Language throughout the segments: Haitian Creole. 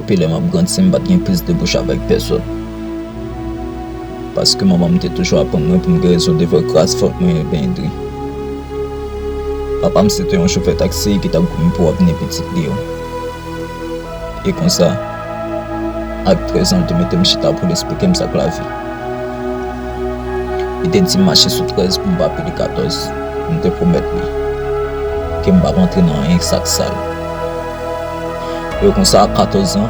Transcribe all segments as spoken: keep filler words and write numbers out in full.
Depi lè m ap grandi, m pa t gen plis de bouch avèk pèsòn. Paske manman m te toujou aprann mwen pou m gen rezon devan kras vant mwen e benyen dri. Papa m se te yon chofè taksi ki t ap goumen pou avni pitit li yo. E konsa, ak trèz an, l te mete m chita pou l esplike m sa k lavi. Li te di m mache sou trèz pou m pa pile katòz. M te pwomèt li ke m p ap antre nan anyen sa k sal. E konsa, a katòz an,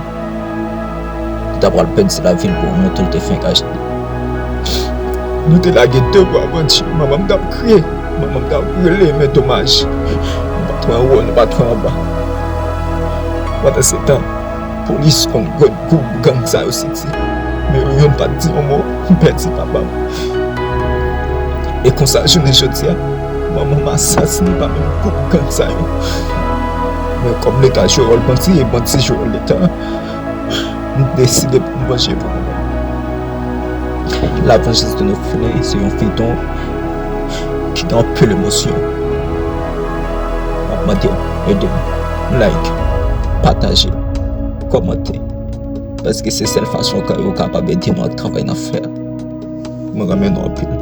li ta pral pèdi lavi l pou yon moto l te fenk achte. Nou te lage de bwa bandi, manman m t ap kriye, manman m t ap rele, men domaj, nou pa t wè anwo, nou pa t wè anba. Pandan se tan, polis konn gwoup gang sa yo siti, men yo youn pa t di yon mo, m pèdi papa m. E konsa, jounen jodi a, manman m asasine pa menm gwoup gang sa yo. Men kòm Leta jwe wòl bandi e bandi jwe wòl Leta, m deside pou m vanje pou mwen menm. La vengeance d'un orphelin se yon feyton ki gen anpil emosyon. M ap mande w ede m like, pataje, kòmante. Paske se sèl fason ke yo kapab ede nou ak travay n ap fè a. Mwen renmen nou anpil.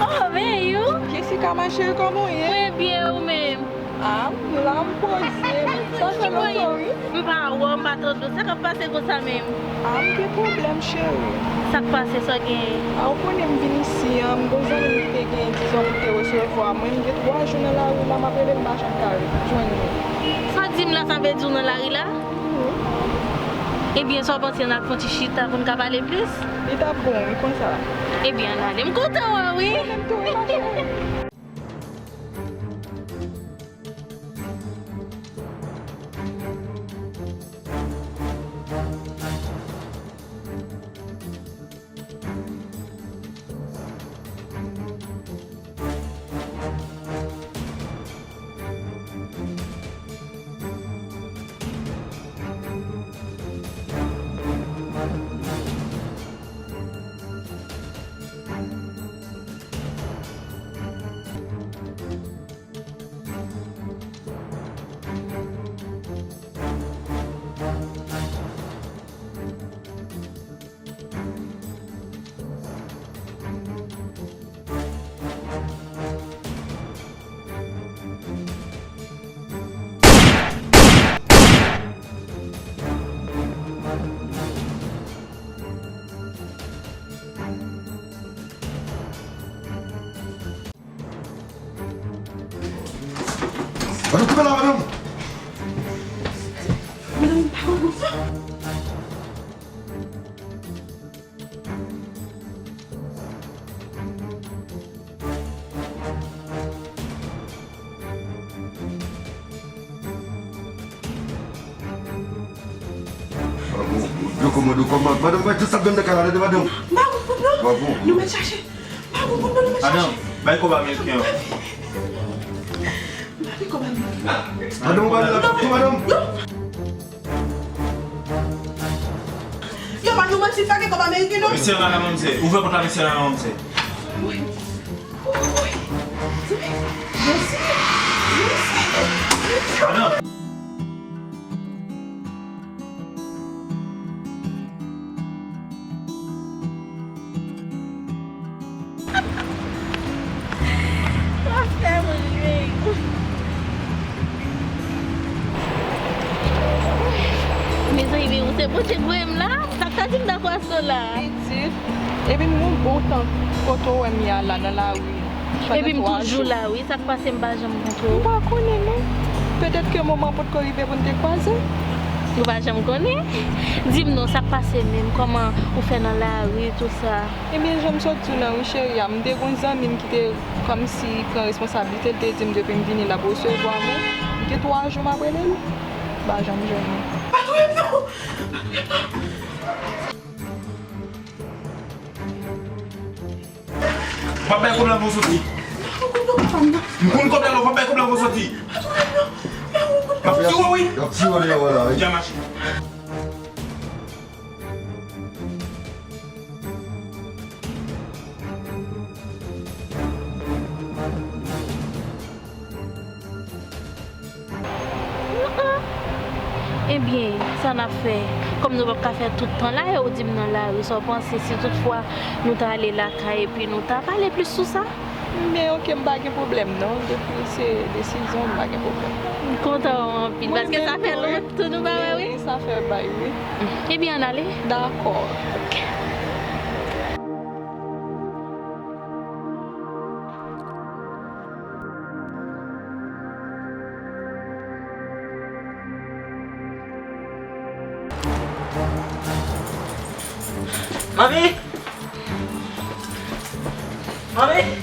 Oh, men you? Jessica, ma chérie, kòman w ye? Mwen byen, ou menm? Ah, m la, m poze. Sa fè lontan, wi. M pa wè w, m pa tande w. Sa k ap pase konsa menm? Ah, m gen pwoblèm, cheri. Sa k pase, sa w genyen? Ah, ou konnen m vin isi an, m gon zanmi m ki te gen, dizon, m te resevwa. Mwen, m gen twa jou nan lari la, m ap rele, m pa janm ka jwenn li. Sa w di m la, sa vle di w nan lari la? Mhm. Ebyen, sa w panse, n al fè yon ti chita pou n ka pale plis? Li t ap bon, wi, konsa. Ebyen, ann ale. M kontan wè w, wi. Mwen menm tou, wi, ma cheri. Madanm, koupe la, madanm! Madanm, pa konn sa. Yo kòmande w kòman? Madanm, bay tout sa k anndan kay la, tande, madanm. M pa konn kote non. Bravo. Nou mèt chache. M pa konn kote non, nou mèt chache. Madanm, bay kòb ameriken an. M pa gen kòb ameriken. Madanm, ou pa gen laptop tou, madanm? Non. Yo, pa nou manti, pa gen kòb ameriken non. Mesye la, manmzè. Ouvè pòt la, mesye la, manmzè. Wi. Wi. Mèsi. Mèsi. Madanm. Sa fè m ri. Mezanmi, men ou se Bondye k voye m la? Sa k ta di m nan pwason la? Pitit, epi m gon bon tan kote w wè m ye a la nan lari. Epi m toujou la, wi. Sa k pase m pa janm kontre w? M pa konnen, non. Petèt ke moman an potko rive pou n te kwaze. Ou pa janm konnen. Di m non, sa k pase menm? Kòman ou fè nan lari, tou sa? Ebyen, jan m sot di w lan, wi, cheri a, m te gon zanmi m ki te kòmsi pran responsablite, l te di m depi m vini, l ap resevwa mwen. M gen twa jou m ap rele l, m pa janm jwenn li. Pa touye m non! W ap bay kòb la pou w soti. M konn kòb la, w ap bay kòb la pou w soti. M ap tiye w, wi. Y ap tiye w deyò la, wi. Deja mache. Ebyen, sa n ap fè? Kòm nou p ap ka fè tout tan la, e ou di m nan lari, sa w panse si toutfwa nou ta ale lakay epi nou ta pale plis sou sa? Ebyen, oke, m pa gen pwoblèm non. Depi se desizyon, m pa gen pwoblèm. M kontan wè w anpil, paske sa fè lontan nou pa wè, wi. Wi, sa fè bay, wi. Ebyen, ann ale. Dakò. Oke. Manmi! Manmi!